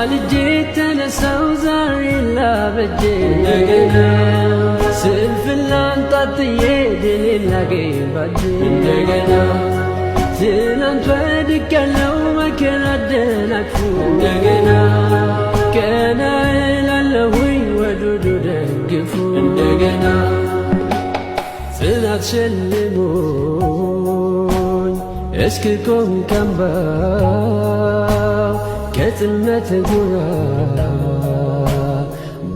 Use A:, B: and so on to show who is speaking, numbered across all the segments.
A: ማልጄ ተነሳው ዛሬ ላበጄ እንደገና ስንፍናን ጣጥዬ ድሌን ላገኝ ባጄ እንደገና ትናንት ወድቄያለሁ መከራ አደናቅፎ እንደገና ቀና እላለሁኝ ወዱዱ ደግፎ እንደገና ጽናት ሸልሞኝ እስክቆም ካምባው ከጽልመት ጎራ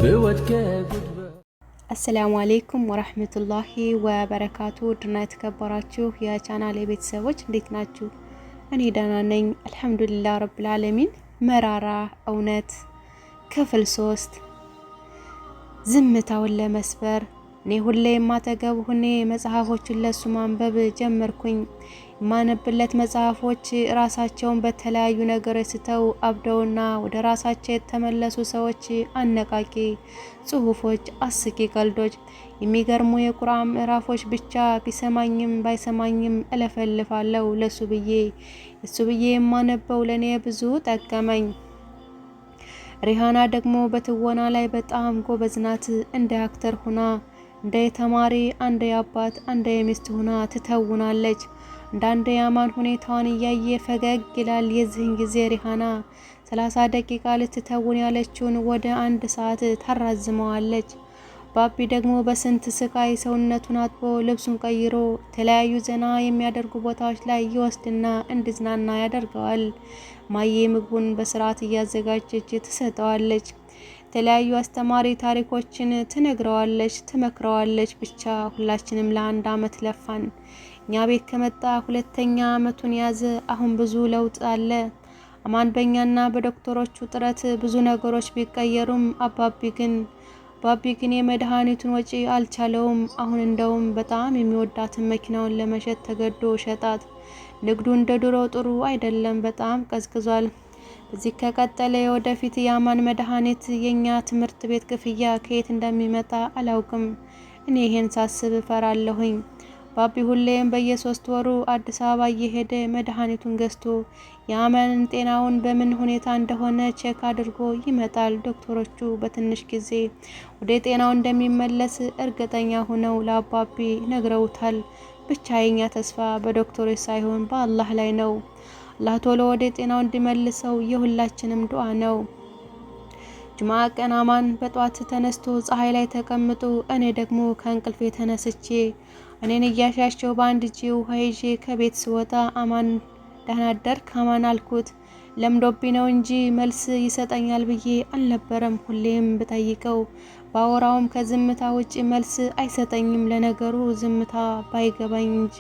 A: ብወድቅ ከጉድባ።
B: السلام عليكم ورحمة الله وبركاته። ውድና የተከበራችሁ የቻናሌ ቤተሰቦች እንዴት ናችሁ? እኔ ደህና ነኝ፣ الحمد لله رب العالمين። መራራ እውነት ክፍል 3። ዝምታውን ለመስበር እኔ ሁሌ የማተገብ ሁኔ መጽሐፎችን ለሱ ማንበብ ጀመርኩኝ። የማነብለት መጽሐፎች ራሳቸውን በተለያዩ ነገሮች ስተው አብደውና ወደ ራሳቸው የተመለሱ ሰዎች አነቃቂ ጽሁፎች፣ አስቂ ቀልዶች፣ የሚገርሙ የቁርአን ምዕራፎች ብቻ ቢሰማኝም ባይሰማኝም እለፈልፋለሁ ለሱ ብዬ። እሱ ብዬ የማነበው ለእኔ ብዙ ጠቀመኝ። ሪሃና ደግሞ በትወና ላይ በጣም ጎበዝ ናት። እንደ actor ሁና እንደ የተማሪ፣ አንደ የአባት፣ አንደ የሚስት ሁና ትተውናለች። አንዳንድ የአማን ሁኔታዋን እያየ ፈገግ ይላል። የዚህን ጊዜ ሪሃና 30 ደቂቃ ልትተውን ያለችውን ወደ አንድ ሰዓት ታራዝመዋለች። ባቢ ደግሞ በስንት ስቃይ ሰውነቱን አጥቦ ልብሱን ቀይሮ የተለያዩ ዘና የሚያደርጉ ቦታዎች ላይ ይወስድና እንዲዝናና ያደርገዋል። ማዬ ምግቡን በስርዓት እያዘጋጀች ትሰጠዋለች። የተለያዩ አስተማሪ ታሪኮችን ትነግረዋለች፣ ትመክረዋለች። ብቻ ሁላችንም ለአንድ አመት ለፋን። እኛ ቤት ከመጣ ሁለተኛ አመቱን ያዘ። አሁን ብዙ ለውጥ አለ። አማን በእኛና በዶክተሮቹ ጥረት ብዙ ነገሮች ቢቀየሩም አባቢ ግን የመድኃኒቱን ወጪ አልቻለውም። አሁን እንደውም በጣም የሚወዳትን መኪናውን ለመሸጥ ተገዶ ሸጣት። ንግዱ እንደ ድሮ ጥሩ አይደለም፣ በጣም ቀዝቅዟል። በዚህ ከቀጠለ የወደፊት የአማን መድኃኒት፣ የኛ ትምህርት ቤት ክፍያ ከየት እንደሚመጣ አላውቅም። እኔ ይሄን ሳስብ እፈራለሁኝ። ባቢ ሁሌም በየ3 ወሩ አዲስ አበባ እየሄደ መድኃኒቱን ገዝቶ የአማንን ጤናውን በምን ሁኔታ እንደሆነ check አድርጎ ይመጣል። ዶክተሮቹ በትንሽ ጊዜ ወደ ጤናው እንደሚመለስ እርግጠኛ ሆነው ለአባቢ ነግረውታል። ብቻ የኛ ተስፋ በዶክተሮች ሳይሆን በአላህ ላይ ነው። አላህ ቶሎ ወደ ጤናው እንዲመልሰው የሁላችንም ዱዓ ነው። ጁምዓ ቀን አማን በጧት ተነስቶ ፀሐይ ላይ ተቀምጦ፣ እኔ ደግሞ ከእንቅልፌ ተነስቼ እኔን እያሻሸው በአንድ እጄ ውሃ ይዤ ከቤት ስወጣ አማን ደህና አደርክ አማን አልኩት። ለምዶብኝ ነው እንጂ መልስ ይሰጠኛል ብዬ አልነበረም። ሁሌም ብጠይቀው ባወራውም ከዝምታ ውጭ መልስ አይሰጠኝም። ለነገሩ ዝምታ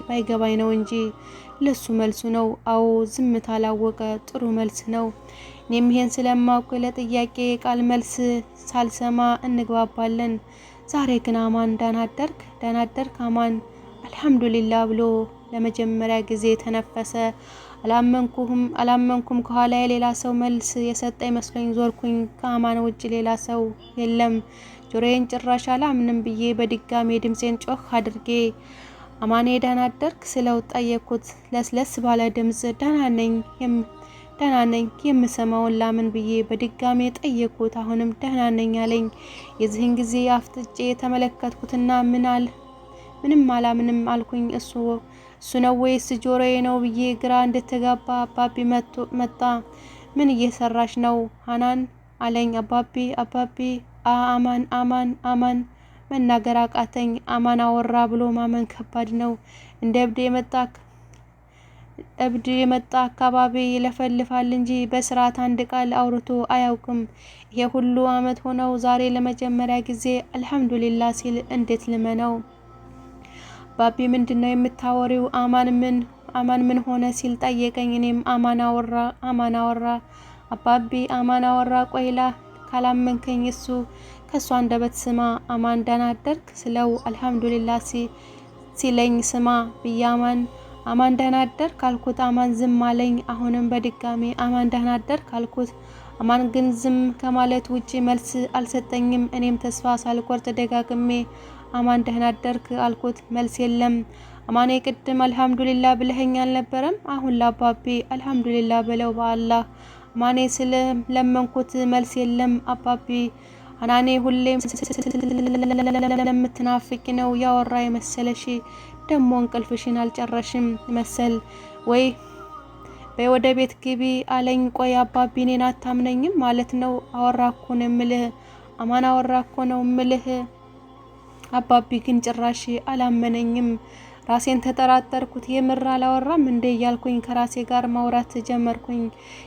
B: ባይገባኝ ነው እንጂ ለሱ መልሱ ነው። አዎ ዝምታ ላወቀ ጥሩ መልስ ነው። እኔም ይሄን ስለማውቅ ለጥያቄ ቃል መልስ ሳልሰማ እንግባባለን። ዛሬ ግን አማን ደህና አደርክ ደህና አደርክ አማን አልሐምዱሊላህ ብሎ ለመጀመሪያ ጊዜ ተነፈሰ። አላመንኩም። ከኋላ የሌላ ሰው መልስ የሰጠ መስሎኝ ዞርኩኝ። ከአማን ውጭ ሌላ ሰው የለም። ጆሮዬን ጭራሽ አላምንም ብዬ በድጋሜ ድምፄን ጮህ አድርጌ አማኔ ደህና አደርክ ስለው ጠየኩት። ለስለስ ባለ ድምፅ ደህና ነኝ ደህና ነኝ የምሰማውን ላምን ብዬ በድጋሜ ጠየኩት። አሁንም ደህና ነኝ አለኝ። የዚህን ጊዜ አፍጥጬ የተመለከትኩትና ምንም አላምንም አልኩኝ። እሱ ነው ወይስ ጆሮዬ ነው ብዬ ግራ እንደተጋባ አባቢ መጣ። ምን እየሰራሽ ነው ሀናን አለኝ። አባቢ አባቢ አማን አማን አማን መናገር አቃተኝ። አማን አወራ ብሎ ማመን ከባድ ነው። እንደ እብድ የመጣ አካባቢ ይለፈልፋል እንጂ በስርዓት አንድ ቃል አውርቶ አያውቅም። ይሄ ሁሉ አመት ሆነው ዛሬ ለመጀመሪያ ጊዜ አልሐምዱሊላህ ሲል እንዴት ልመነው? ባቢ ምንድነው የምታወሪው? አማን ምን ሆነ ሲል ጠየቀኝ። እኔም አማን አወራ አማን አወራ አባቢ አማን አወራ። ቆይላ ካላመንከኝ እሱ ከእሱ አንደበት ስማ። አማን ደህና አደርክ ስለው አልሐምዱሊላህ ሲለኝ ስማ ብዬ አማን አማን ደህና አደርክ አልኩት። አማን ዝም አለኝ። አሁንም በድጋሚ አማን ደህና አደርክ አልኩት። አማን ግን ዝም ከማለት ውጪ መልስ አልሰጠኝም። እኔም ተስፋ ሳልቆርጥ ደጋግሜ አማን ደህና አደርክ አልኩት። መልስ የለም። አማኔ ቅድም አልሐምዱሊላህ ብለኸኝ አልነበረም? አሁን ለአባቢ አልሐምዱሊላህ በለው በአላህ። አማኔ ስለ ለመንኩት መልስ የለም። አባቢ አናኔ ሁሌም ለምትናፍቂ ነው ያወራ የመሰለሽ፣ ደሞ እንቅልፍሽን አልጨረሽም መሰል ወይ በይ ወደ ቤት ግቢ አለኝ። ቆይ አባቢ እኔን አታምነኝም ማለት ነው? አወራ እኮ ነው የምልህ አማን፣ አወራ እኮ ነው የምልህ። አባቢ ግን ጭራሽ አላመነኝም። ራሴን ተጠራጠርኩት። የምር አላወራም እንዴ እያልኩኝ ከራሴ ጋር ማውራት ጀመርኩኝ።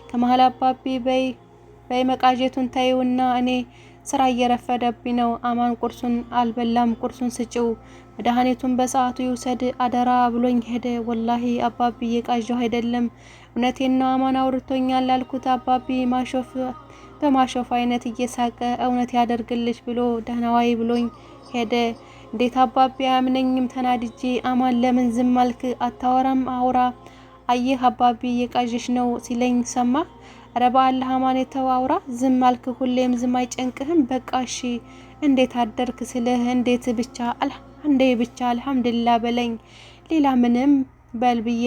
B: ከመሀል አባቢ በይ በይ መቃዠቱን ታዩና እኔ ስራ እየረፈደብኝ ነው። አማን ቁርሱን አልበላም፣ ቁርሱን ስጭው፣ መድኃኒቱን በሰዓቱ ይውሰድ አደራ ብሎኝ ሄደ። ወላሂ አባቢ እየቃዠሁ አይደለም፣ እውነቴን ነው። አማን አውርቶኛል አልኩት። አባቢ ማሾፍ በማሾፍ አይነት እየሳቀ እውነት ያደርግልሽ ብሎ ደህናዋይ ብሎኝ ሄደ። እንዴት አባቢ አያምነኝም? ተናድጄ አማን ለምን ዝም አልክ? አታወራም? አውራ። አየህ አባቢ እየቃዠሽ ነው ሲለኝ ሰማህ? ኧረ በአላህ አማን የተው አውራ። ዝም አልክ? ሁሌም ዝም አይጨንቅህም? በቃ እሺ እንዴት አደርክ ስልህ እንዴት ብቻ አንዴ ብቻ አልሐምዱሊላህ በለኝ፣ ሌላ ምንም በል ብዬ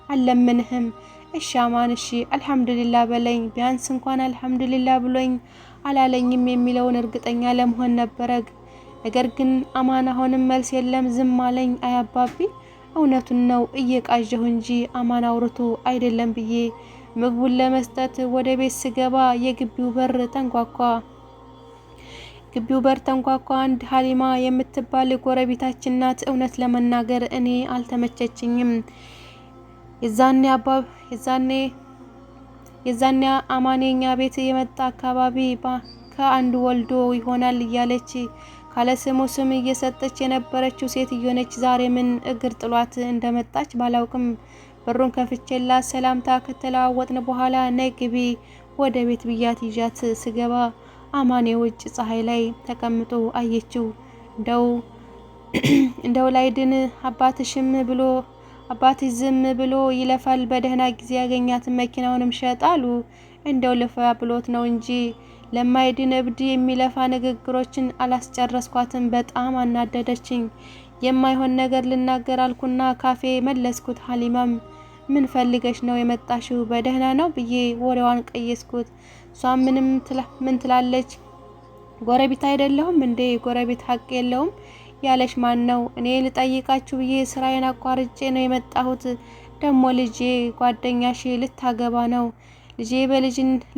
B: አልለምንህም። እሺ አማን እሺ አልሐምዱሊላህ በለኝ። ቢያንስ እንኳን አልሐምዱሊላህ ብሎኝ አላለኝም የሚለውን እርግጠኛ ለመሆን ነበረ። ነገር ግን አማን አሁንም መልስ የለም፣ ዝም አለኝ። አይ አባቢ እውነቱን ነው እየቃዠሁ እንጂ አማን አውርቶ አይደለም ብዬ ምግቡን ለመስጠት ወደ ቤት ስገባ የግቢው በር ተንኳኳ። ግቢው በር ተንኳኳ። አንድ ሀሊማ የምትባል ጎረቤታችን ናት። እውነት ለመናገር እኔ አልተመቸችኝም። የዛኔ አባ የዛኔ የዛኔ አማኔ እኛ ቤት የመጣ አካባቢ ከአንድ ወልዶ ይሆናል እያለች ካለ ስሙ ስም እየሰጠች የነበረችው ሴትዮ ነች። ዛሬ ምን እግር ጥሏት እንደመጣች ባላውቅም በሩን ከፍቼላት ሰላምታ ከተለዋወጥን በኋላ ነይ ግቢ ወደ ቤት ብያት ይዣት ስገባ አማኔ ውጭ ፀሐይ ላይ ተቀምጦ አየችው። እንደው እንደው ላይ ድን አባትሽም ብሎ አባትሽ ዝም ብሎ ይለፋል፣ በደህና ጊዜ ያገኛትን መኪናውንም ሸጣሉ። እንደው ልፋ ብሎት ነው እንጂ ለማይድን እብድ የሚለፋ ንግግሮችን አላስጨረስኳትም። በጣም አናደደችኝ። የማይሆን ነገር ልናገር አልኩና ካፌ መለስኩት። ሀሊማም ምን ፈልገሽ ነው የመጣሽው? በደህና ነው ብዬ ወሬዋን ቀየስኩት። እሷ ምንም ምን ትላለች? ጎረቤት አይደለሁም እንዴ? ጎረቤት ሀቅ የለውም ያለሽ ማን ነው? እኔ ልጠይቃችሁ ብዬ ስራዬን አቋርጬ ነው የመጣሁት። ደግሞ ልጄ ጓደኛሽ ልታገባ ነው፣ ልጄ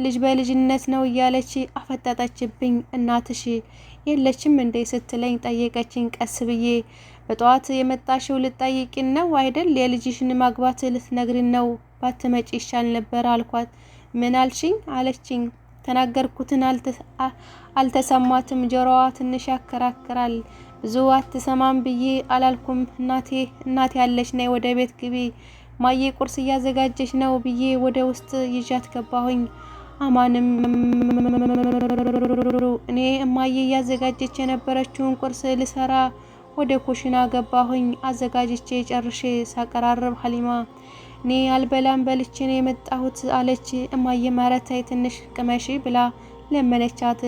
B: ልጅ በልጅነት ነው እያለች አፈጠጠችብኝ። እናትሽ የለችም እንዴ ስትለኝ ጠየቀችኝ ቀስ ብዬ። በጠዋት የመጣሽው ልጠይቂን ነው አይደል? የልጅሽን ማግባት ልትነግሪን ነው? ባትመጪ ይሻል ነበር አልኳት። ምን አልሽኝ አለችኝ። ተናገርኩትን አልተሰማትም። ጆሮዋ ትንሽ ያከራክራል። ብዙ አትሰማም ብዬ አላልኩም። እናቴ እናቴ ያለች ነይ ወደ ቤት ግቢ ማዬ ቁርስ እያዘጋጀች ነው ብዬ ወደ ውስጥ ይዣት ገባሁኝ። አማንም እኔ እማዬ እያዘጋጀች የነበረችውን ቁርስ ልሰራ ወደ ኩሽና ገባሁኝ። አዘጋጅቼ ጨርሼ ሳቀራርብ ሀሊማ እኔ አልበላም በልቼ ነው የመጣሁት አለች። እማዬ ማረታይ ትንሽ ቅመሺ ብላ ለመነቻት።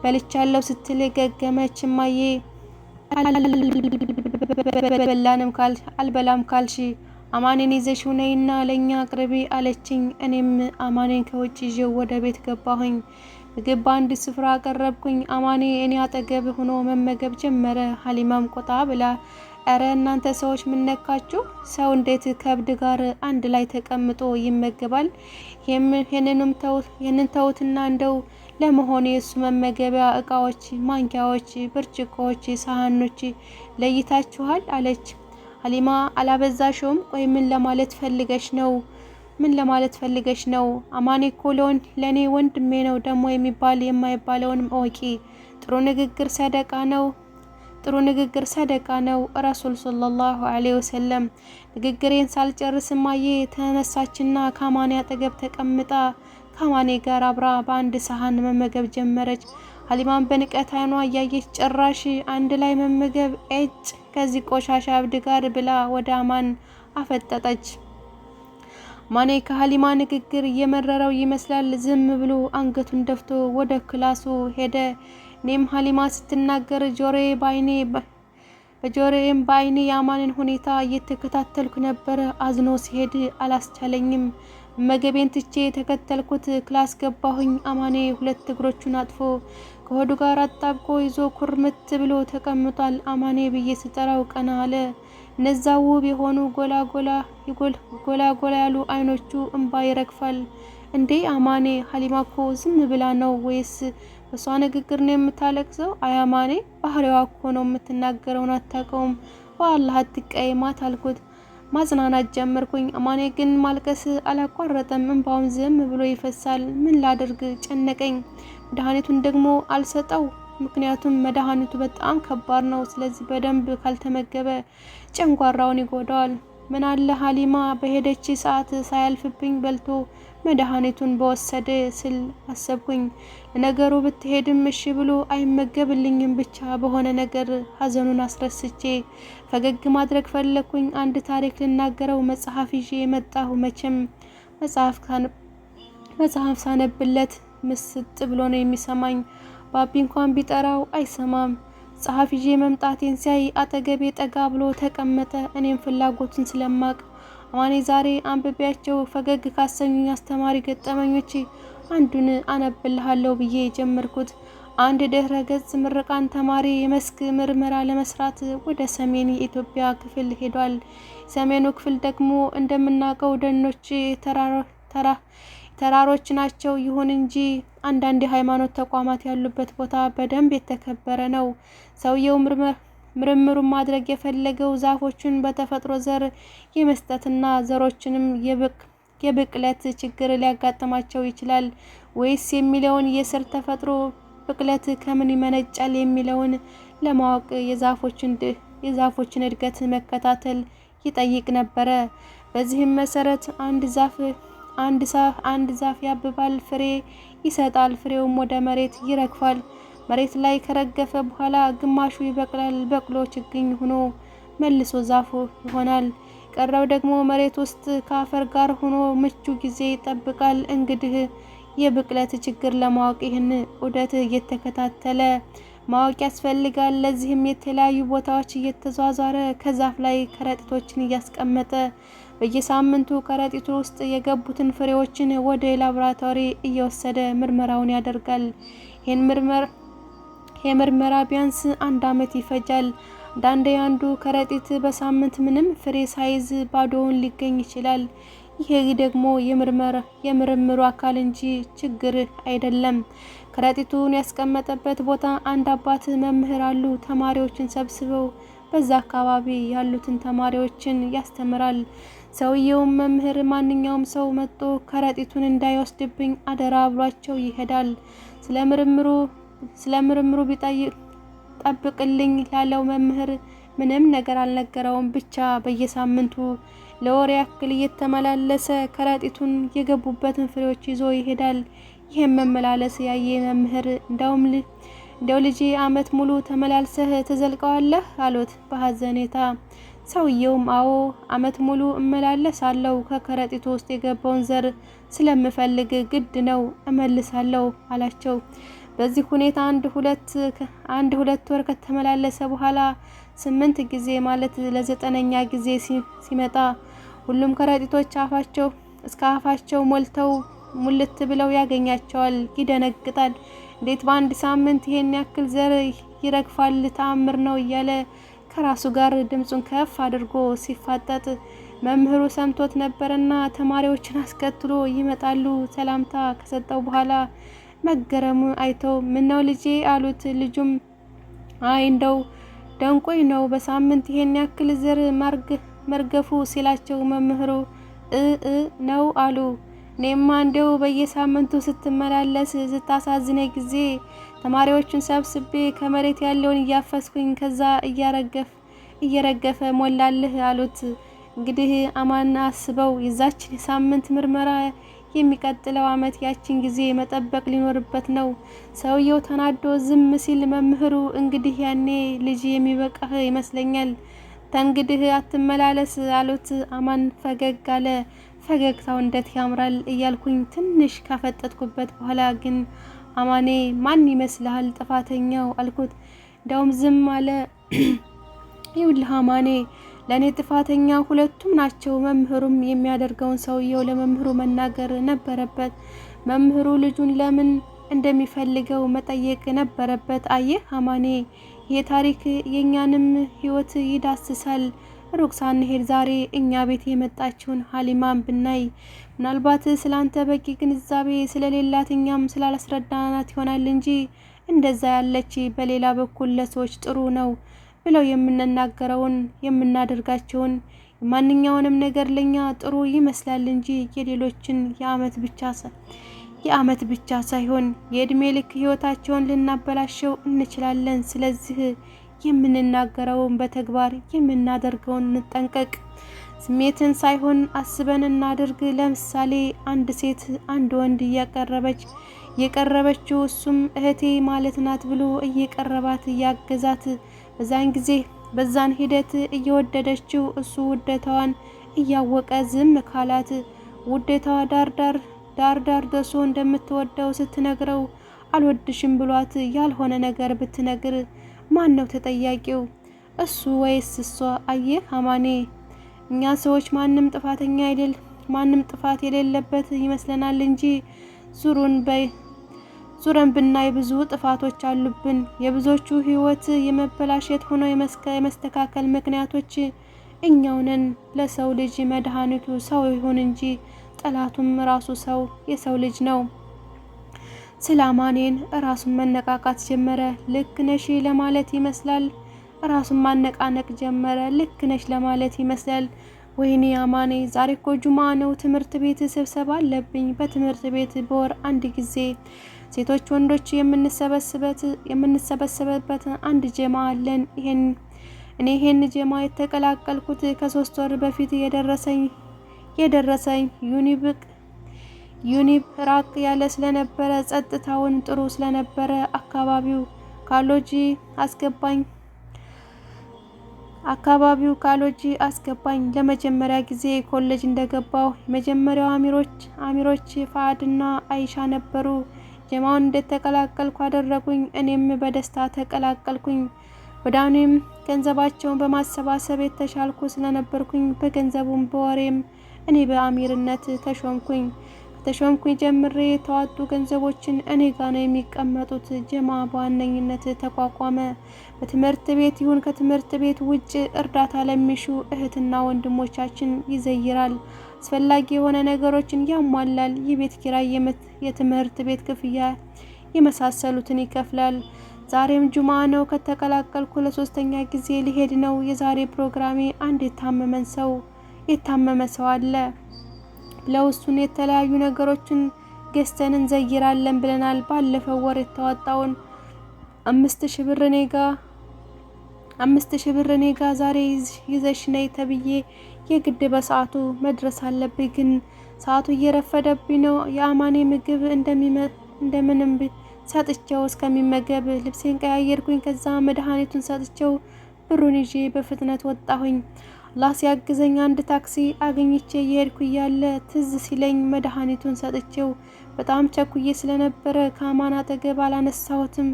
B: በልቻለሁ ስትል ገገመች። እማዬ አልበላንም ካል አልበላም ካልሽ አማኔን ይዘሽው ነይና ለኛ አቅርቢ አለችኝ። እኔም አማኔን ከውጭ ይዤው ወደ ቤት ገባሁኝ። ምግብ በአንድ ስፍራ አቀረብኩኝ። አማኔ እኔ አጠገብ ሆኖ መመገብ ጀመረ። ሀሊማም ቆጣ ብላ እረ እናንተ ሰዎች ምን ነካችሁ? ሰው እንዴት ከእብድ ጋር አንድ ላይ ተቀምጦ ይመገባል? ይህንን ተውትና እንደው ለመሆኑ የእሱ መመገቢያ እቃዎች፣ ማንኪያዎች፣ ብርጭቆዎች፣ ሳህኖች ለይታችኋል? አለች ሀሊማ። አላበዛሽውም? ቆይ ምን ለማለት ፈልገሽ ነው? ምን ለማለት ፈልገሽ ነው? አማኔ እኮ ለእኔ ወንድሜ ነው። ደግሞ የሚባል የማይባለውን እወቂ። ጥሩ ንግግር ሰደቃ ነው። ጥሩ ንግግር ሰደቃ ነው። ረሱል ሰለላሁ ዐለይሂ ወሰለም። ንግግሬን ሳልጨርስ እማዬ ተነሳችና ከአማኔ አጠገብ ተቀምጣ ከአማኔ ጋር አብራ በአንድ ሰሃን መመገብ ጀመረች። ሀሊማን በንቀት አይኗ እያየች ጭራሽ አንድ ላይ መመገብ ኤጭ ከዚህ ቆሻሻ እብድ ጋር ብላ ወደ አማን አፈጠጠች። አማኔ ከሀሊማ ንግግር እየመረረው ይመስላል። ዝም ብሎ አንገቱን ደፍቶ ወደ ክላሱ ሄደ። እኔም ሀሊማ ስትናገር ጆሮዬ ባይኔ በጆሮዬም በአይኔ የአማንን ሁኔታ እየተከታተልኩ ነበር። አዝኖ ሲሄድ አላስቻለኝም። መመገቤን ትቼ ተከተልኩት። Class ገባሁኝ። አማኔ ሁለት እግሮቹን አጥፎ ከሆዱ ጋር አጣብቆ ይዞ ኩርምት ብሎ ተቀምጧል። አማኔ ብዬ ስጠራው ቀና አለ። እነዛ ውብ የሆኑ ጎላ ጎላ ጎላ ጎላ ያሉ አይኖቹ እንባ ይረግፋል። እንዴ አማኔ፣ ሀሊማ እኮ ዝም ብላ ነው ወይስ በሷ ንግግር ነው የምታለቅሰው? አይ አማኔ፣ ባህሪዋ እኮ ነው፣ የምትናገረውን አታውቀውም። በአላህ አትቀይማት አልኩት። ማጽናናት ጀመርኩኝ። አማኔ ግን ማልቀስ አላቋረጠም። እንባውን ዝም ብሎ ይፈሳል። ምን ላድርግ ጨነቀኝ። መድኃኒቱን ደግሞ አልሰጠው፣ ምክንያቱም መድኃኒቱ በጣም ከባድ ነው። ስለዚህ በደንብ ካልተመገበ ጨንጓራውን ይጎዳዋል። ምን አለ ሀሊማ በሄደች ሰዓት ሳያልፍብኝ በልቶ መድኃኒቱን በወሰደ ስል አሰብኩኝ። ለነገሩ ብትሄድም እሺ ብሎ አይመገብልኝም። ብቻ በሆነ ነገር ሀዘኑን አስረስቼ ፈገግ ማድረግ ፈለግኩኝ። አንድ ታሪክ ልናገረው መጽሐፍ ይዤ የመጣሁ፣ መቼም መጽሐፍ ሳነብለት ምስጥ ብሎ ነው የሚሰማኝ። ባቢ እንኳን ቢጠራው አይሰማም። መጽሐፍ ይዤ መምጣቴን ሲያይ አጠገቤ ጠጋ ብሎ ተቀመጠ። እኔም ፍላጎቱን ስለማቅ አማኔ ዛሬ አንብቤያቸው ፈገግ ካሰኙኝ አስተማሪ ገጠመኞች አንዱን አነብልሃለሁ ብዬ ጀመርኩት። አንድ ድህረ ገጽ ምርቃን ተማሪ የመስክ ምርመራ ለመስራት ወደ ሰሜን የኢትዮጵያ ክፍል ሄዷል። ሰሜኑ ክፍል ደግሞ እንደምናውቀው ደኖች፣ ተራሮች ናቸው። ይሁን እንጂ አንዳንድ የሃይማኖት ተቋማት ያሉበት ቦታ በደንብ የተከበረ ነው። ሰውየው ምርምሩን ማድረግ የፈለገው ዛፎችን በተፈጥሮ ዘር የመስጠትና ዘሮችንም የብቅለት ችግር ሊያጋጥማቸው ይችላል ወይስ የሚለውን፣ የስር ተፈጥሮ ብቅለት ከምን ይመነጫል የሚለውን ለማወቅ የዛፎችን እድገት መከታተል ይጠይቅ ነበረ። በዚህም መሰረት አንድ ዛፍ ያብባል፣ ፍሬ ይሰጣል። ፍሬውም ወደ መሬት ይረግፋል። መሬት ላይ ከረገፈ በኋላ ግማሹ ይበቅላል። በቅሎ ችግኝ ሆኖ መልሶ ዛፉ ይሆናል። ቀረው ደግሞ መሬት ውስጥ ከአፈር ጋር ሆኖ ምቹ ጊዜ ይጠብቃል። እንግዲህ የብቅለት ችግር ለማወቅ ይህን ዑደት እየተከታተለ ማወቅ ያስፈልጋል። ለዚህም የተለያዩ ቦታዎች እየተዟዟረ ከዛፍ ላይ ከረጢቶችን እያስቀመጠ በየሳምንቱ ከረጢቱ ውስጥ የገቡትን ፍሬዎችን ወደ ላቦራቶሪ እየወሰደ ምርመራውን ያደርጋል። ይህን የምርመራ ቢያንስ አንድ ዓመት ይፈጃል። አንዳንዴ አንዱ ከረጢት በሳምንት ምንም ፍሬ ሳይዝ ባዶውን ሊገኝ ይችላል። ይሄ ደግሞ የምርምሩ አካል እንጂ ችግር አይደለም። ከረጢቱን ያስቀመጠበት ቦታ አንድ አባት መምህር አሉ። ተማሪዎችን ሰብስበው በዛ አካባቢ ያሉትን ተማሪዎችን ያስተምራል። ሰውየውም መምህር ማንኛውም ሰው መጥቶ ከረጢቱን እንዳይወስድብኝ አደራ ብሏቸው ይሄዳል። ስለ ምርምሩ ቢጠይቅ ጠብቅልኝ ላለው መምህር ምንም ነገር አልነገረውም። ብቻ በየሳምንቱ ለወር ያክል እየተመላለሰ ከረጢቱን የገቡበትን ፍሬዎች ይዞ ይሄዳል። ይህም መመላለስ ያየ መምህር እንደውም እንደው ልጄ አመት ሙሉ ተመላልሰህ ትዘልቀዋለህ አሉት በሀዘኔታ። ሰውየውም አዎ፣ አመት ሙሉ እመላለሳለሁ፣ ከከረጢቱ ውስጥ የገባውን ዘር ስለምፈልግ ግድ ነው እመልሳለሁ አላቸው። በዚህ ሁኔታ አንድ ሁለት ወር ከተመላለሰ በኋላ 8 ጊዜ ማለት ለ9ኛ ጊዜ ሲመጣ ሁሉም ከረጢቶች አፋቸው እስከ አፋቸው ሞልተው ሙልት ብለው ያገኛቸዋል። ይደነግጣል። እንዴት በአንድ ሳምንት ይሄን ያክል ዘር ይረግፋል? ተአምር ነው እያለ ከራሱ ጋር ድምፁን ከፍ አድርጎ ሲፋጠጥ መምህሩ ሰምቶት ነበርና ተማሪዎችን አስከትሎ ይመጣሉ። ሰላምታ ከሰጠው በኋላ መገረሙ አይተው ምነው ልጄ አሉት። ልጁም አይ እንደው ደንቆኝ ነው በሳምንት ይሄን ያክል ዘር መርገፉ ሲላቸው መምህሩ እ እ ነው አሉ። እኔማ እንደው በየሳምንቱ ስትመላለስ ስታሳዝነ ጊዜ ተማሪዎቹን ሰብስቤ ከመሬት ያለውን እያፈስኩኝ ከዛ እየረገፈ ሞላልህ አሉት። እንግዲህ አማን አስበው፣ የዛችን ሳምንት ምርመራ የሚቀጥለው አመት ያችን ጊዜ መጠበቅ ሊኖርበት ነው። ሰውየው ተናዶ ዝም ሲል መምህሩ እንግዲህ ያኔ ልጅ የሚበቃህ ይመስለኛል፣ ተንግዲህ አትመላለስ አሉት። አማን ፈገግ አለ። ፈገግታው እንዴት ያምራል እያልኩኝ ትንሽ ካፈጠጥኩበት በኋላ ግን አማኔ ማን ይመስልሃል ጥፋተኛው አልኩት። እንደውም ዝም አለ። ይኸውልህ አማኔ፣ ለእኔ ጥፋተኛ ሁለቱም ናቸው። መምህሩም የሚያደርገውን ሰውየው ለመምህሩ መናገር ነበረበት። መምህሩ ልጁን ለምን እንደሚፈልገው መጠየቅ ነበረበት። አየህ አማኔ፣ ይህ ታሪክ የእኛንም ሕይወት ይዳስሳል። ሩቅ ሳንሄድ ዛሬ እኛ ቤት የመጣችውን ሀሊማን ብናይ ምናልባት ስላንተ በቂ ግንዛቤ ስለሌላት እኛም ስላላስረዳናት ይሆናል እንጂ እንደዛ ያለች በሌላ በኩል ለሰዎች ጥሩ ነው ብለው የምንናገረውን የምናደርጋቸውን ማንኛውንም ነገር ለኛ ጥሩ ይመስላል እንጂ የሌሎችን የአመት ብቻ ሳይሆን የእድሜ ልክ ህይወታቸውን ልናበላሸው እንችላለን። ስለዚህ የምንናገረውን በተግባር የምናደርገውን እንጠንቀቅ። ስሜትን ሳይሆን አስበን እናድርግ። ለምሳሌ አንድ ሴት አንድ ወንድ እየቀረበችው እሱም እህቴ ማለት ናት ብሎ እየቀረባት እያገዛት በዛን ጊዜ በዛን ሂደት እየወደደችው እሱ ውደታዋን እያወቀ ዝም ካላት ውዴታዋ ዳር ዳር ዳር ዳር ደርሶ እንደምትወደው ስትነግረው አልወድሽም ብሏት ያልሆነ ነገር ብትነግር ማን ነው ተጠያቂው? እሱ ወይስ እሷ? አየህ አማኔ፣ እኛ ሰዎች ማንም ጥፋተኛ አይደል፣ ማንም ጥፋት የሌለበት ይመስለናል እንጂ ዙረን ብናይ ብዙ ጥፋቶች አሉብን። የብዙዎቹ ሕይወት የመበላሸት ሆኖ የመስተካከል ምክንያቶች እኛው ነን። ለሰው ልጅ መድኃኒቱ ሰው ይሁን እንጂ ጠላቱም ራሱ ሰው የሰው ልጅ ነው። ስለ አማኔን ራሱን መነቃቃት ጀመረ። ልክ ነሽ ለማለት ይመስላል። ራሱን ማነቃነቅ ጀመረ። ልክ ነሽ ለማለት ይመስላል። ወይኔ አማኔ፣ ዛሬ እኮ ጁማ ነው። ትምህርት ቤት ስብሰባ አለብኝ። በትምህርት ቤት በወር አንድ ጊዜ ሴቶች ወንዶች የምንሰበሰበበት አንድ ጀማ አለን። ይሄን እኔ ይሄን ጀማ የተቀላቀልኩት ከ3 ወር በፊት የደረሰኝ ዩኒብ ራቅ ያለ ስለነበረ ጸጥታውን ጥሩ ስለነበረ አስገባኝ አካባቢው ካሎጂ አስገባኝ። ለመጀመሪያ ጊዜ ኮሌጅ እንደገባሁ የመጀመሪያው አሚሮች ፋአድና አይሻ ነበሩ። ጀማውን እንደተቀላቀልኩ አደረጉኝ። እኔም በደስታ ተቀላቀልኩኝ። ወዳኔም ገንዘባቸውን በማሰባሰብ የተሻልኩ ስለነበርኩኝ በገንዘቡም በወሬም እኔ በአሚርነት ተሾምኩኝ። ከተሾምኩኝ ጀምሬ የተዋጡ ገንዘቦችን እኔ ጋ ነው የሚቀመጡት። ጀማ በዋነኝነት ተቋቋመ። በትምህርት ቤት ይሁን ከትምህርት ቤት ውጭ እርዳታ ለሚሹ እህትና ወንድሞቻችን ይዘይራል። አስፈላጊ የሆነ ነገሮችን ያሟላል። የቤት ኪራይ፣ የትምህርት ቤት ክፍያ የመሳሰሉትን ይከፍላል። ዛሬም ጁማ ነው። ከተቀላቀልኩ ለሶስተኛ ጊዜ ሊሄድ ነው። የዛሬ ፕሮግራሜ አንድ የታመመ ሰው አለ ለውሱን የተለያዩ ነገሮችን ገዝተን እንዘይራለን ብለናል። ባለፈው ወር የተዋጣውን 5,000 ብር እኔ ጋ 5,000 ብር እኔ ጋ ዛሬ ይዘሽ ነይ ተብዬ የግድ በሰዓቱ መድረስ አለብኝ። ግን ሰዓቱ እየረፈደብኝ ነው። የአማኔ ምግብ እንደምንም ሰጥቼው እስከሚመገብ ልብሴን ቀያየርኩኝ። ከዛ መድኃኒቱን ሰጥቼው ብሩን ይዤ በፍጥነት ወጣሁኝ። አላህ ሲያግዘኝ አንድ ታክሲ አግኝቼ እየሄድኩ እያለ ትዝ ሲለኝ መድኃኒቱን ሰጥቼው በጣም ቸኩዬ ስለነበረ ከአማን አጠገብ አላነሳሁትም።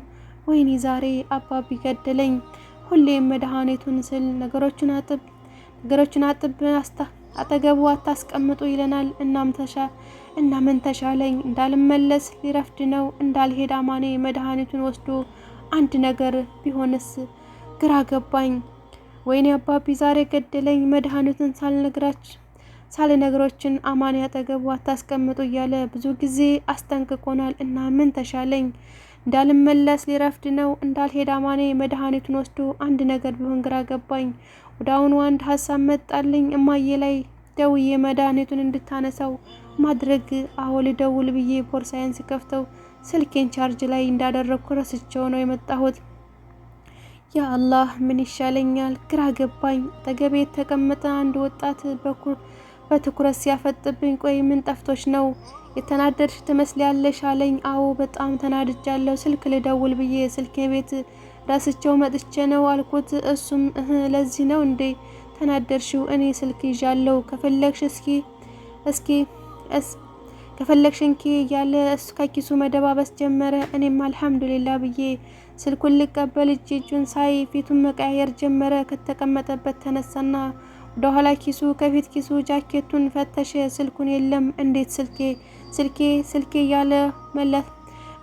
B: ወይኔ ዛሬ አባቢ ገደለኝ። ሁሌም መድኃኒቱን ስል ነገሮችን አጥብ አጠገቡ አታስቀምጡ ይለናል። እና ምን ተሻለኝ? እንዳልመለስ ሊረፍድ ነው። እንዳልሄድ አማኔ መድኃኒቱን ወስዶ አንድ ነገር ቢሆንስ ግራ ገባኝ። ወይኔ አባቢ ዛሬ ገደለኝ። መድኃኒቱን ሳልነግሮችን አማኔ አጠገቡ አታስቀምጡ እያለ ብዙ ጊዜ አስጠንቅቆናል። እና ምን ተሻለኝ? እንዳልመለስ ሊረፍድ ነው። እንዳልሄድ አማኔ መድኃኒቱን ወስዶ አንድ ነገር ቢሆን ግራ ገባኝ። ወደ አሁኑ አንድ ሀሳብ መጣልኝ። እማዬ ላይ ደውዬ መድኃኒቱን እንድታነሳው ማድረግ። አዎ ልደውል ብዬ ቦርሳዬን ስከፍተው ስልኬን ቻርጅ ላይ እንዳደረግኩ ረስቸው ነው የመጣሁት። ያ አላህ ምን ይሻለኛል? ግራ ገባኝ። አጠገቤ የተቀመጠ አንድ ወጣት በትኩረት ሲያፈጥብኝ፣ ቆይ ምን ጠፍቶሽ ነው የተናደድሽ ትመስያለሽ አለኝ። አዎ በጣም ተናድጃለሁ። ስልክ ልደውል ብዬ ስልኬ ቤት ረስቸው መጥቼ ነው አልኩት። እሱም እህ ለዚህ ነው እንዴ ተናደድሽው? እኔ ስልክ ይዣለሁ ከፈለግሽ እስኪ እስኪ ከፈለግሽ እንኪ እያለ እሱ ከኪሱ መደባበስ ጀመረ። እኔም አልሐምዱሊላ ብዬ ስልኩን ልቀበል እጅ እጁን ሳይ ፊቱን መቀያየር ጀመረ። ከተቀመጠበት ተነሳና ወደኋላ ኪሱ ከፊት ኪሱ ጃኬቱን ፈተሸ። ስልኩን የለም። እንዴት ስልኬ ስልኬ ስልኬ እያለ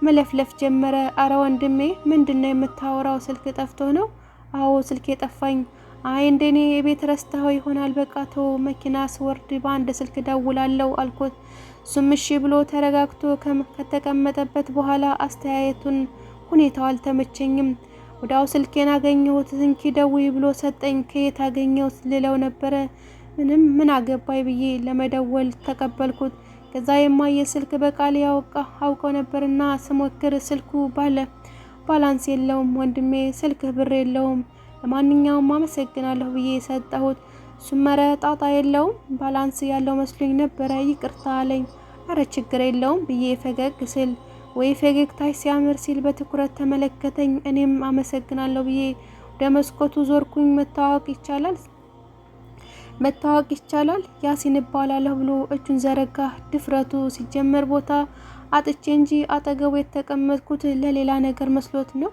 B: መለፍለፍ ጀመረ። አረ ወንድሜ ምንድን ነው የምታወራው? ስልክ ጠፍቶ ነው? አዎ ስልኬ ጠፋኝ። አይ እንደኔ የቤት ረስተኸው ይሆናል። በቃ ተው፣ መኪና ስወርድ በአንድ ስልክ ደውላለሁ አልኩት። እሱም እሺ ብሎ ተረጋግቶ ከተቀመጠበት በኋላ አስተያየቱን ሁኔታው አልተመቸኝም። ወዲያው ስልኬን አገኘሁት። እንኪ ደውይ ብሎ ሰጠኝ። ከየት አገኘሁት ልለው ነበረ። ምንም ምን አገባይ ብዬ ለመደወል ተቀበልኩት። ከዛ የማየ ስልክ በቃል አውቀው ነበርና ስሞክር ስልኩ balance የለውም ወንድሜ፣ ስልክህ ብር የለውም። ለማንኛውም አመሰግናለሁ ብዬ ሰጠሁት። እሱም ኧረ ጣጣ የለውም balance ያለው መስሎኝ ነበረ ይቅርታ አለኝ። አረ ችግር የለውም ብዬ ፈገግ ስል ወይ ፈገግታሽ ሲያምር ሲል በትኩረት ተመለከተኝ። እኔም አመሰግናለሁ ብዬ ወደ መስኮቱ ዞርኩኝ። መታወቅ ይቻላል መታወቅ ይቻላል ያሲን እባላለሁ ብሎ እጁን ዘረጋ። ድፍረቱ ሲጀመር ቦታ አጥቼ እንጂ አጠገቡ የተቀመጥኩት ለሌላ ነገር መስሎት ነው።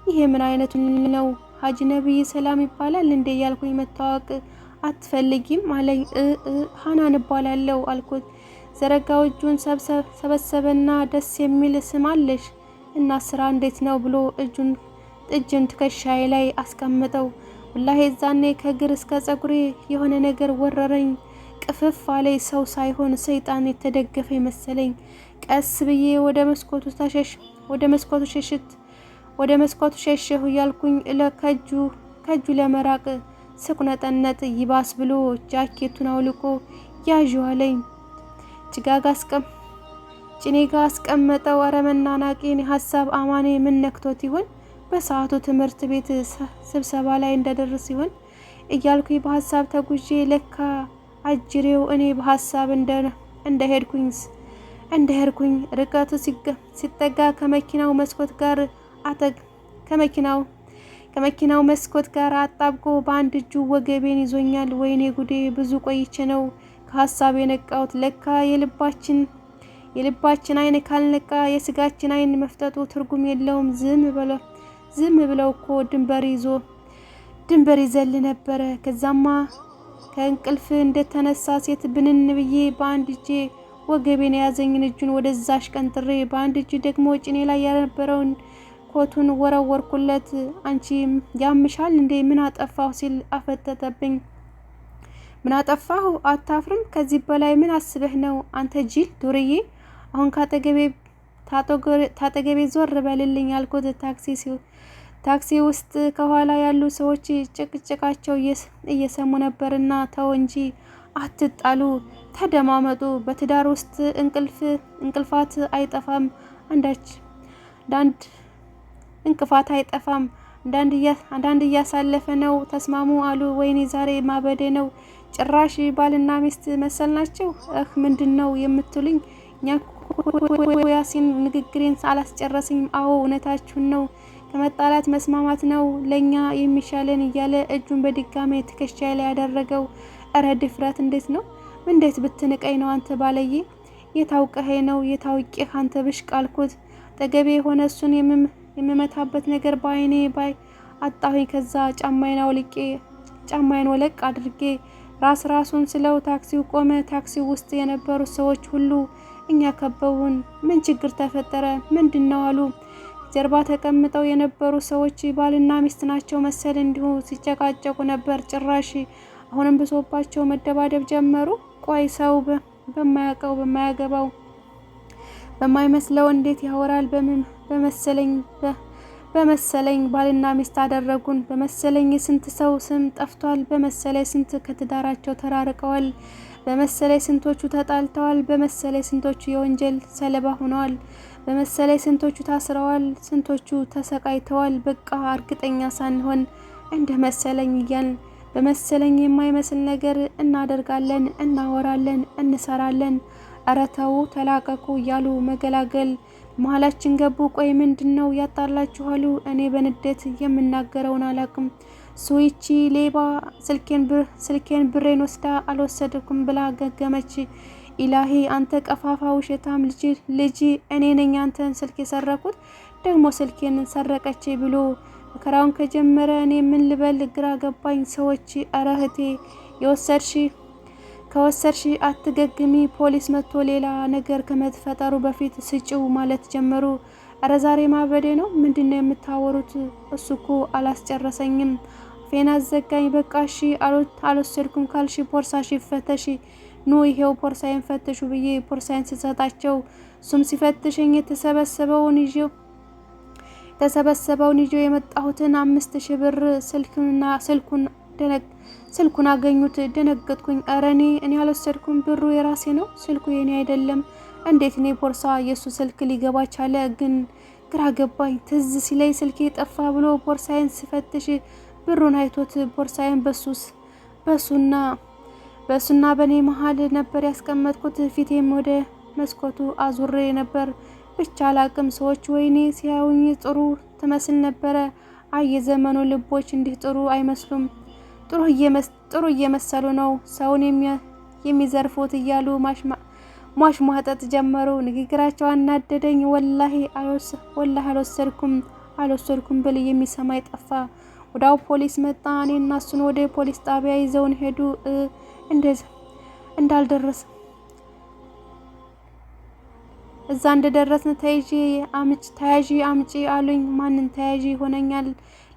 B: ይሄ ምን አይነቱ ነው? ሀጂ ነብይ ሰላም ይባላል እንዴ ያልኩኝ። መታወቅ አትፈልጊም አለኝ። ሀናን እባላለሁ አልኩት። ዘረጋው እጁን ሰበሰበና ደስ የሚል ስም አለሽ እና ስራ እንዴት ነው ብሎ እጁን እጅን ትከሻዬ ላይ አስቀምጠው። ወላሂ ዛኔ ከእግር እስከ ጸጉሬ የሆነ ነገር ወረረኝ። ቅፍፍ አለኝ። ሰው ሳይሆን ሰይጣን የተደገፈ መሰለኝ። ቀስ ብዬ ወደ መስኮቱ ተሸሽ ወደ መስኮቱ ሸሽት ወደ መስኮቱ ሸሸሁ እያልኩኝ ከእጁ ከእጁ ለመራቅ ስቁነጠነጥ ይባስ ብሎ ጃኬቱን አውልቆ ያዥው አለኝ። ጭጋግ አስቀም ጭኔ ጋ አስቀመጠው። ኧረ መናናቄን ሀሳብ አማኔ ምን ነክቶት ይሆን? በሰዓቱ ትምህርት ቤት ስብሰባ ላይ እንደደርስ ይሆን እያልኩኝ በሀሳብ ተጉዤ ለካ አጅሬው እኔ በሀሳብ እንደሄድኩኝ እንደሄድኩኝ ርቀቱ ሲጠጋ ከመኪናው መስኮት ጋር አጠግ ከመኪናው ከመኪናው መስኮት ጋር አጣብቆ በአንድ እጁ ወገቤን ይዞኛል። ወይኔ ጉዴ! ብዙ ቆይቼ ነው ከሀሳብ የነቃሁት። ለካ የልባችን የልባችን አይን ካልነቃ የስጋችን አይን መፍጠጡ ትርጉም የለውም። ዝም ብለው እኮ ድንበር ይዞ ድንበር ይዘል ነበረ። ከዛማ ከእንቅልፍ እንደተነሳ ሴት ብንን ብዬ በአንድ እጄ ወገቤን የያዘኝን እጁን ወደዛ አሽቀንጥሬ በአንድ እጁ ደግሞ ጭኔ ላይ የነበረውን ኮቱን ወረወርኩለት። አንቺ ያምሻል እንዴ? ምን አጠፋሁ ሲል አፈጠጠብኝ። ምን አጠፋሁ? አታፍርም? ከዚህ በላይ ምን አስበህ ነው አንተ ጅል ዱርዬ! አሁን ካጠገቤ ዞር በልልኝ አልኩት። ታክሲ ውስጥ ከኋላ ያሉ ሰዎች ጭቅጭቃቸው እየሰሙ ነበርና ተው እንጂ አትጣሉ፣ ተደማመጡ። በትዳር ውስጥ እንቅልፋት አይጠፋም፣ አንዳች አንዳንድ እንቅፋት አይጠፋም። አንዳንድ እያሳለፈ ነው፣ ተስማሙ አሉ። ወይኔ ዛሬ ማበዴ ነው። ጭራሽ ባልና ሚስት መሰል ናቸው። እህ ምንድን ነው የምትሉኝ? እኛ ያሲን ንግግሬን አላስጨረስኝም። አዎ እውነታችሁን ነው፣ ከመጣላት መስማማት ነው ለኛ የሚሻለን እያለ እጁን በድጋሜ ትከሻ ላይ ያደረገው። እረ ድፍረት እንዴት ነው! እንዴት ብትንቀኝ ነው አንተ ባለዬ! የታውቀህ ነው የታውቄህ አንተ ብሽቅ አልኩት። አጠገቤ የሆነ እሱን የምመታበት ነገር በአይኔ ባይ አጣሁኝ። ከዛ ጫማዬን አውልቄ ጫማዬን ወለቅ አድርጌ ራስ ራሱን ስለው ታክሲው ቆመ። ታክሲው ውስጥ የነበሩ ሰዎች ሁሉ እኛ ከበቡን። ምን ችግር ተፈጠረ? ምንድን ነው አሉ። ጀርባ ተቀምጠው የነበሩ ሰዎች ባልና ሚስት ናቸው መሰል እንዲሁ ሲጨቃጨቁ ነበር። ጭራሽ አሁንም ብሶባቸው መደባደብ ጀመሩ። ቆይ ሰው በማያውቀው በማያገባው በማይመስለው እንዴት ያወራል? በመሰለኝ በመሰለኝ ባልና ሚስት አደረጉን። በመሰለኝ የስንት ሰው ስም ጠፍቷል። በመሰለኝ ስንት ከትዳራቸው ተራርቀዋል። በመሰለኝ ስንቶቹ ተጣልተዋል። በመሰለኝ ስንቶቹ የወንጀል ሰለባ ሆነዋል። በመሰለኝ ስንቶቹ ታስረዋል። ስንቶቹ ተሰቃይተዋል። በቃ እርግጠኛ ሳንሆን እንደ መሰለኝ እያልን በመሰለኝ የማይመስል ነገር እናደርጋለን፣ እናወራለን፣ እንሰራለን። እረ ተው ተላቀቁ እያሉ መገላገል መሀላችን ገቡ። ቆይ ምንድን ነው ያጣላችኋሉ? እኔ በንዴት የምናገረውን አላቅም። ስዊቺ ሌባ ስልኬን ብሬን ወስዳ አልወሰድኩም ብላ ገገመች። ኢላሂ አንተ ቀፋፋ ውሸታም ልጅ እኔ ነኝ አንተን ስልክ የሰረኩት፣ ደግሞ ስልኬን ሰረቀች ብሎ መከራውን ከጀመረ እኔ ምን ልበል? ግራ ገባኝ። ሰዎች ኧረ እህቴ የወሰድሽ ከወሰድሽ አትገግሚ፣ ፖሊስ መጥቶ ሌላ ነገር ከመፈጠሩ በፊት ስጭው ማለት ጀመሩ። እረ ዛሬ ማበዴ ነው። ምንድነው የምታወሩት? እሱ እኮ አላስጨረሰኝም። አፌን አዘጋኝ። በቃ እሺ አልወሰድኩም ካልሽ ቦርሳሽ ይፈተሽ። ኑ ይሄው ቦርሳዬን ፈትሹ ብዬ ቦርሳዬን ስሰጣቸው እሱም ሲፈትሸኝ የተሰበሰበውን ይዤው የመጣሁትን 5,000 ብር ስልኩንና ስልኩን ስልኩን አገኙት። ደነገጥኩኝ። ኧረ እኔ አልወሰድኩም፣ ብሩ የራሴ ነው፣ ስልኩ የኔ አይደለም። እንዴት እኔ ቦርሳ የእሱ ስልክ ሊገባ ቻለ? ግን ግራ ገባኝ። ትዝ ሲለኝ ስልኬ ጠፋ ብሎ ቦርሳዬን ስፈትሽ ብሩን አይቶት ቦርሳዬን በሱስ በሱና በሱና በእኔ መሀል ነበር ያስቀመጥኩት። ፊቴም ወደ መስኮቱ አዙሬ ነበር። ብቻ አላቅም። ሰዎች ወይኔ ሲያዩኝ ጥሩ ትመስል ነበረ። አይ የዘመኑ ልቦች እንዲህ ጥሩ አይመስሉም። ጥሩ እየመሰሉ ነው ሰውን የሚዘርፉት እያሉ ማሽሟጠጥ ጀመሩ። ንግግራቸው አናደደኝ። ወላሂ አልወሰድኩም አልወሰድኩም ብል የሚሰማኝ ጠፋ። ወዲያው ፖሊስ መጣ። እኔ እና እሱን ወደ ፖሊስ ጣቢያ ይዘውን ሄዱ። እንደዚህ እንዳልደረስ እዛ እንደደረስን ተይዤ አምጪ ተያዢ አምጪ አሉኝ። ማንን ተያዢ ይሆነኛል?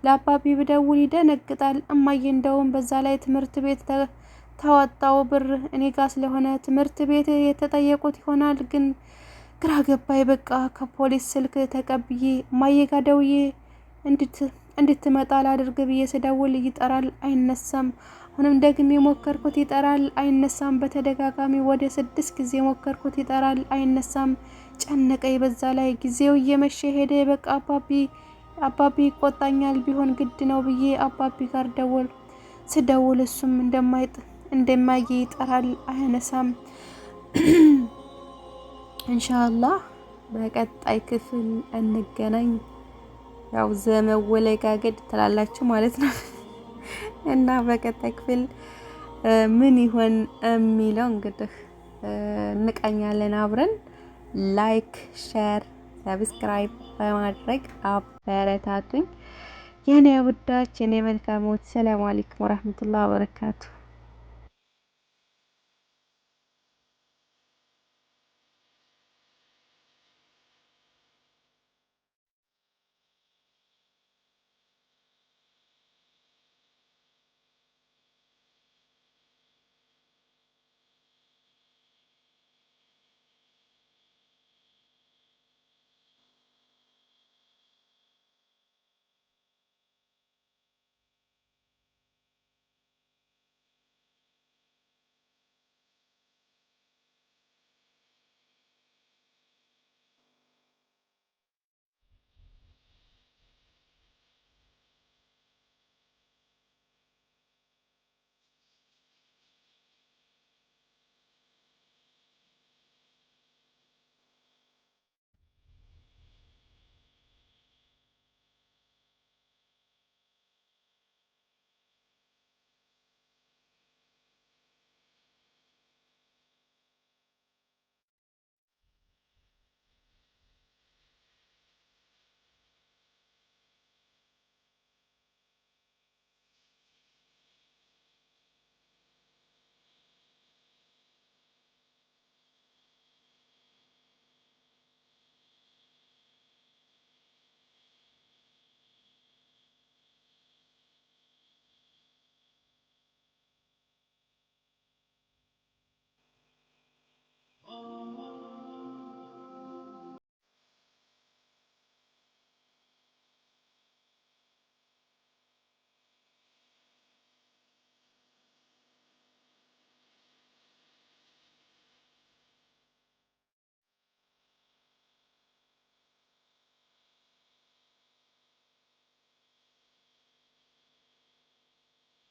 B: ለአባቢ ብደውል ይደነግጣል። እማዬ እንደውም በዛ ላይ ትምህርት ቤት ታወጣው ብር እኔ ጋ ስለሆነ ትምህርት ቤት የተጠየቁት ይሆናል። ግን ግራ ገባኝ። በቃ ከፖሊስ ስልክ ተቀብዬ እማዬ ጋ ደውዬ እንድትመጣ ላድርግ ብዬ ስደውል ይጠራል፣ አይነሳም። አሁንም ደግሜ የሞከርኩት ይጠራል፣ አይነሳም። በተደጋጋሚ ወደ 6 ጊዜ ሞከርኩት፣ ይጠራል፣ አይነሳም። ጨነቀኝ። በዛ ላይ ጊዜው እየመሸ ሄደ። በቃ አባቢ ይቆጣኛል፣ ቢሆን ግድ ነው ብዬ አባቢ ጋር ደወል ስደውል እሱም እንደማየ ይጠራል፣ አያነሳም። ኢንሻአላህ በቀጣይ ክፍል እንገናኝ። ያው ዘመወለጋገድ ትላላችሁ ማለት ነው እና በቀጣይ ክፍል ምን ይሆን የሚለው እንግዲህ እንቃኛለን አብረን። Like፣ share፣ subscribe በማድረግ አበረታቱኝ። የኔ ውዶች፣ የኔ መልካሞች፣ ሰላም አለይኩም ወራህመቱላሂ ወበረካቱ።